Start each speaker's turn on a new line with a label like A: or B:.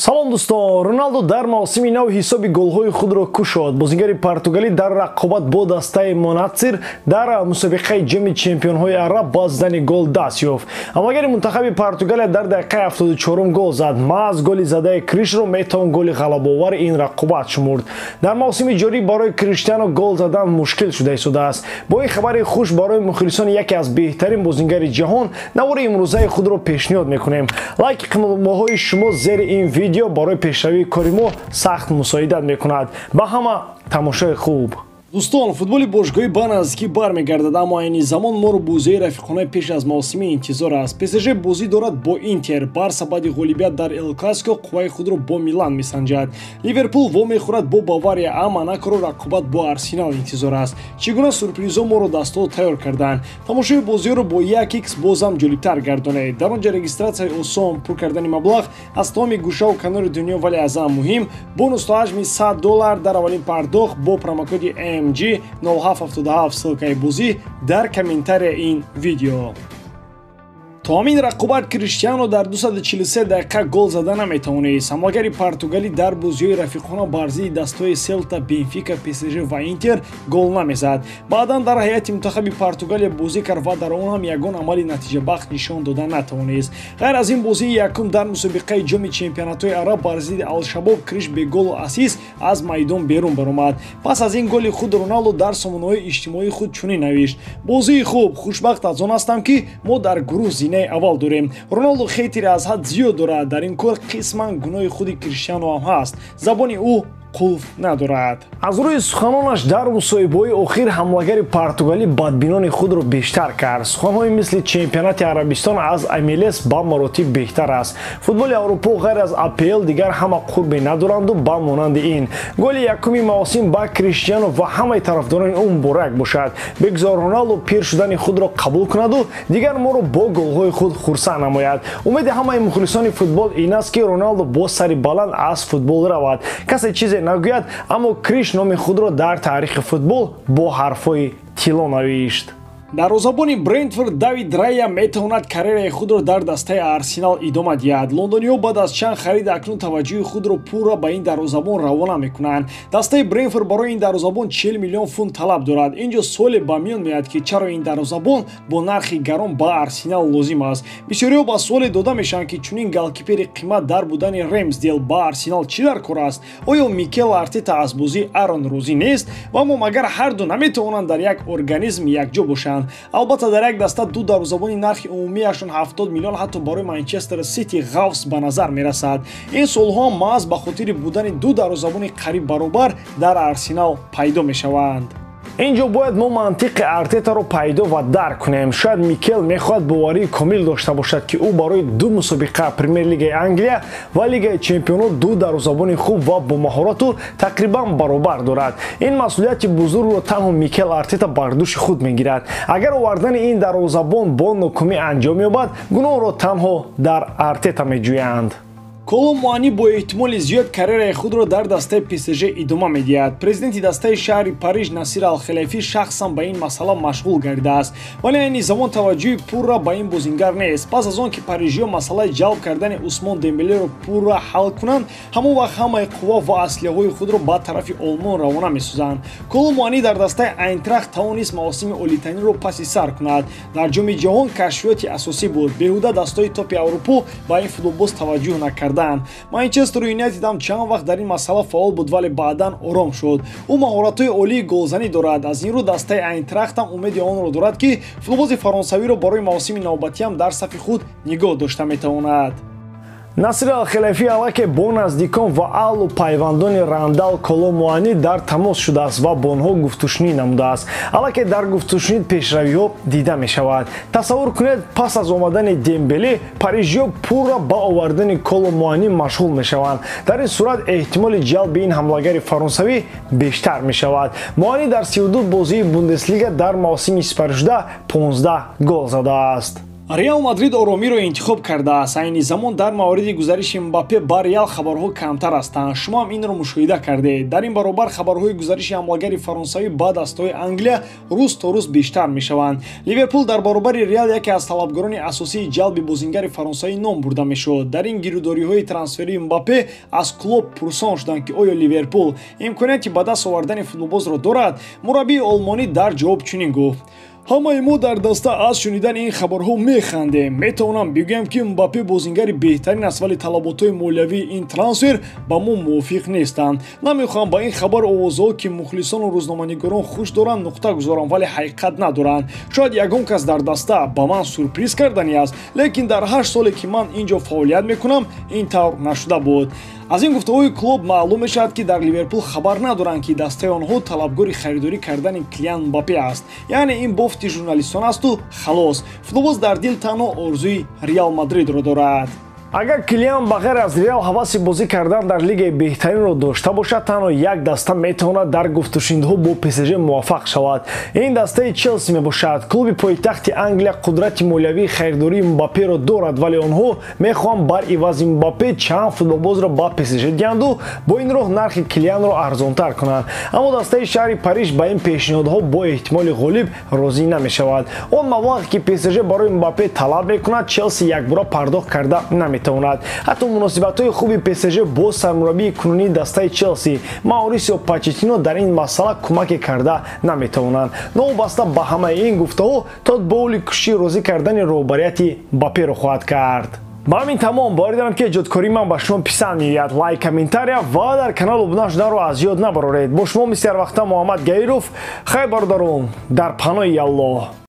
A: Салом, дӯстон! Роналдо дар мавсими нав ҳисоби голҳои худро кушод. Бозигари португалӣ дар рақобат бо дастаи Монатсир дар мусобиқаи Ҷоми чемпионҳои араб ба задани гол даст ёфт. Ҳамлагари мунтахаби Португалия дар дақиқаи 74 гол зад. Маҳз голи задаи Кришро метавон голи ғалабаовари ин рақобат шумурд. Дар мавсими ҷорӣ барои Криштиано гол задан мушкил шуда истодааст. Бо ин хабари хуш барои мухлисони яке аз беҳтарин бозигари ҷаҳон навори имрӯзаи худро пешниҳод мекунем. Лайки қиматбаҳои шумо зери ин видео барои пешравии кори мо сахт мусоидат мекунад. Ба ҳама тамошои хуб.
B: Дӯстон, футболи бошгоҳӣ ба наздикӣ бармегардад, аммо айни замон моро бозиҳои рафиқонаи пеш аз мавсимӣ интизор аст. ПСЖ бозӣ дорад бо Интер, Барса баъди ғолибият дар Эл Классико қувваи худро бо Милан месанҷад, Ливерпул вомехӯрад бо Бавария, а Монакоро рақобат бо Арсенал интизор аст. Чӣ гуна сюрпризҳо моро дастҳо тайёр карданд? Тамошои бозиҳоро бо 1x бозам ҷолибтар гардонед. Дар он ҷо регистратсияи осон, пур кардани маблағ аз тамоми гӯшаву канори дунё, вале аз ҳама муҳим бонус то ҳаҷми $100 дар аввалин пардохт бо промокоди MG 0777. Ссылкаи бозӣ дар комментария ин видео. То ҳамин рақобат Криштиано дар 243 дақиқа гол зада наметавонист. Ҳамлагари португалӣ дар бозиҳои рафиқона бар зидди дастҳои Селта, Бенфика, ПСЖ ва Интер гол намезад. Баъдан дар ҳайати мунтахаби Португалия бозӣ кард ва дар он ҳам ягон амали натиҷабахш нишон дода натавонист. Ғайр аз ин, бозии якум дар мусобиқаи Ҷоми чемпионатҳои араб бар зидди Алшабоб Криш бе голу ассист аз майдон берун баромад. Пас аз ин голи худ Роналдо дар сомонаҳои иҷтимоии худ чунин навишт: «Бозии хуб, хушбахт аз он ҳастам, ки мо дар гурӯҳ зинаи аввал дорем». Роналдо хейтери аз ҳад зиёд дорад. Дар ин кор қисман гуноҳи худи Криштиано ҳам ҳаст, забони ӯ қулф надорад.
A: Аз рӯи суханонаш дар мусоҳибаҳои охир ҳамлагари португалӣ бадбинони худро бештар кард. Суханҳои мисли «Чемпионати Арабистон аз МЛС ба маротиб беҳтар аст», «Футболи Аврупо ғайр аз АПЛ дигар ҳама қурбе надоранду ба монанди ин. Голи якуми мавсим ба Криштиано ва ҳамаи тарафдорони ӯ муборак бошад. Бигзор Роналдо пир шудани худро қабул кунаду дигар моро бо голҳои худ хурсанд намояд. Умеди ҳамаи мухлисони футбол ин аст, ки Роналдо бо сари баланд аз футбол равад. Касе чизе нагӯяд, аммо Криш номи худро дар таърихи футбол бо ҳарфҳои тилло навишт.
B: Дарвозабони Брентфорд Давид Рая метавонад карьераи худро дар дастаи Арсенал идома диҳад. Лондониҳо баъд аз чанд харид акнун таваҷҷӯҳи худро пурра ба ин дарвозабон равона мекунанд. Дастаи Брентфорд барои ин дарвозабон 40 миллион фунт талаб дорад. Ин ҷо суоле ба миён меояд, ки чаро ин дарвозабон бо нархи гарон ба Арсенал лозим аст. Бисёриҳо ба суоле дода мешаванд, ки чунин голкипери қимат дар будани Ремсдел ба Арсенал чӣ дар кор аст? Оё Микел Артета аз бозии Арон розӣ нест? Ва аммо магар ҳарду наметавонанд дар як организм якҷо бошанд? Албатта, дар як даста ду дарвозабони нархи умумиашон 70 миллион ҳатто барои Манчестер Сити ғафз ба назар мерасад. Ин солҳо маҳз ба хотири будани ду дарвозабони қариб баробар дар Арсенал пайдо мешаванд.
A: Ин ҷо бояд мо мантиқи Артетаро пайдо ва дарк кунем. Шояд Микел мехоҳад боварии комил дошта бошад, ки ӯ барои ду мусобиқа, Премер-лигаи Англия ва Лигаи чемпионот, ду дарвозабони хуб ва бомаҳорату тақрибан баробар дорад. Ин масъулияти бузургро танҳо Микел Артета бар дӯши худ мегирад. Агар овардани ин дарвозабон бо нокомӣ анҷом ёбад, гуноҳро танҳо дар Артета меҷӯянд.
B: Коло Муани бо эҳтимоли зиёд карьераи худро дар дастаи ПСЖ идома медиҳад. Президенти дастаи шаҳри Париж Насир Алхелайфӣ шахсан ба ин масъала машғул гардидааст, вале айни замон таваҷҷӯҳи пурра ба ин бозингар нест. Пас аз он ки парижиҳо масъалаи ҷалб кардани Усмон Дембелеро пурра ҳал кунанд, ҳамон вақт ҳамаи қувва ва аслиҳаҳои худро ба тарафи Олмон равона месозанд. Коло Муани дар дастаи Айнтрахт тавонист мавсими олитаниро паси сар кунад. Дар Ҷоми ҷаҳон кашфиёти асосӣ буд. Беҳуда дастҳои топи Аврупо ба ин футболбоз таваҷҷӯҳ накарданд. Манчестер Юнайтед ҳам чанд вақт дар ин масъала фаъол буд, вале баъдан ором шуд. Ӯ маҳоратҳои олии голзанӣ дорад. Аз ин рӯ дастаи Айнтрахт ҳам умеди онро дорад, ки футболбози фаронсавиро барои мавсими навбатиам дар сафи худ нигоҳ дошта метавонад.
A: Насир Алхелайфӣ аллакай бо наздикон ва аҳлу пайвандони Рандал Коло Муанӣ дар тамос шудааст ва бо онҳо гуфтушунид намудааст. Аллакай дар гуфтушунид пешравиҳо дида мешавад. Тасаввур кунед, пас аз омадани Дембеле парижиҳо пурра ба овардани Коло Муанӣ машғул мешаванд. Дар ин сурат эҳтимоли ҷалби ин ҳамлагари фаронсавӣ бештар мешавад. Муанӣ дар 32 бозии Бундеслига дар мавсими сипаришуда 15 гол задааст.
B: Реал Мадрид оромиро интихоб кардааст. Айни замон дар мавриди гузариши Мбаппе ба Реал хабарҳо камтар ҳастанд. Шумо ҳам инро мушоҳида кардед. Дар ин баробар хабарҳои гузариши ҳамлагари фаронсавӣ ба дастаҳои Англия рӯз то рӯз бештар мешаванд. Ливерпул дар баробари Реал яке аз талабгарони асосии ҷалби бозингари фаронсавӣ ном бурда мешуд. Дар ин гирудориҳои трансферии Мбаппе аз Клоп пурсон шуданд, ки оё Ливерпул имконияти ба даст овардани футболбозро дорад. Мураббии олмонӣ дар ҷавоб чунин гуфт: ҳамаи мо дар даста аз шунидани ин хабарҳо механдем. Метавонам бигӯям, ки Мбаппе бозингари беҳтарин аст, вале талаботҳои молиявии ин трансфер ба мо мувофиқ нестанд. Намехоҳам ба ин хабар овозҳо, ки мухлисону рӯзноманигорон хуш доранд, нуқта гузорам, вале ҳақиқат надоранд. Шояд ягон кас дар даста ба ман сюрприз кардани аст, лекин дар 8 соле, ки ман ин ҷо фаъолият мекунам, ин тавр нашуда буд. Аз ин гуфтаҳои Клоп маълум мешавад, ки дар Ливерпул хабар надоранд, ки дастаи онҳо талабгори харидорӣ кардани Килиан Мбаппе аст. Яъне ин бофти журналистон асту халос. Футболбоз дар дил танҳо орзуи Реал Мадридро дорад.
A: Агар Килиан ба ғайр аз Реал ҳаваси бозӣ кардан дар лигаи беҳтаринро дошта бошад, танҳо як даста метавонад дар гуфтушунидҳо бо ПСЖ муваффақ шавад. Ин дастаи Челси мебошад. Клуби пойтахти Англия қудрати молиявии харидории Мбапперо дорад, вале онҳо мехоҳанд бар ивази Мбаппе чанд футболбозро ба ПСЖ диҳанду бо ин роҳ нархи Килианро арзонтар кунанд. Аммо дастаи шаҳри Париж ба ин пешниҳодҳо бо эҳтимоли ғолиб розӣ намешавад. Он маблағе, ки ПСЖ барои Мбаппе талаб мекунад, Челси якбора пардохт карда наметавонад. Ҳатто муносибатҳои хуби ПСЖ бо сармураббии кунунии дастаи Челси Маурисио Почеттино дар ин масъала кӯмаке карда наметавонанд. Новобаста ба ҳамаи ин гуфтаҳо, Тод Боули кӯшиши розӣ кардани роҳбарияти Мбапперо хоҳад кард. Ба ҳамин тамом. Боварӣ дорам, ки эҷодкории ман ба шумо писанд меояд. Лайк, комментария ва дар канал обуна шуданро аз ёд набароред. Бо шумо мисли ҳарвақта Муҳаммад Гаиров. Хайр, бародарон, дар паноҳи Аллоҳ.